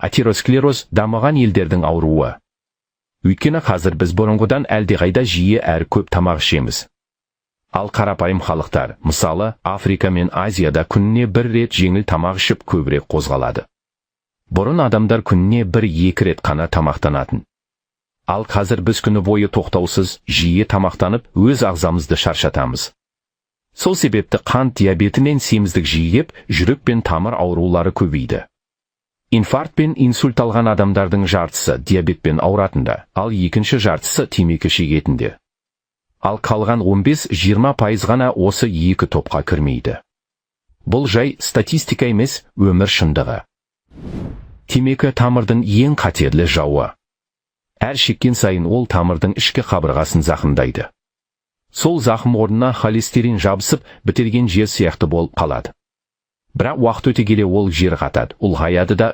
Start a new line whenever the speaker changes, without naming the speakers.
Атеросклероз – дамыған елдердің ауруы. Өйткені қазір біз бұрынғыдан әлдеқайда жиі әрі көп тамақ ішеміз. Ал қарапайым халықтар, мысалы, Африка мен Азияда, күніне бір рет жеңіл тамақ ішіп, көбірек қозғалады. Бұрын адамдар күніне бір екі рет қана тамақтанатын. Ал қазір біз күні бойы тоқтаусыз жиі тамақтанып, өз ағзамызды шаршатамыз. Сол себепті қант диабеті мен семіздік жиілеп, жүрек пен тамыр аурулары көбейді. Инфаркт пен инсульт алған адамдардың жартысы диабетпен ауыратындар, ал екінші жартысы темекі шегетіндер. Ал қалған 15-20% ғана осы екі топқа кірмейді. Бұл жай статистика емес, өмір шындығы. Темекі – тамырдың ең қатерлі жауы. Әр шеккен сайын ол тамырдың ішкі қабырғасын зақымдайды. Сол зақым орнына холестерин жабысып, бітелген жер сияқты болып қалады. Бірақ уақыт өте келе ол жер қатады, ұлғаяды да.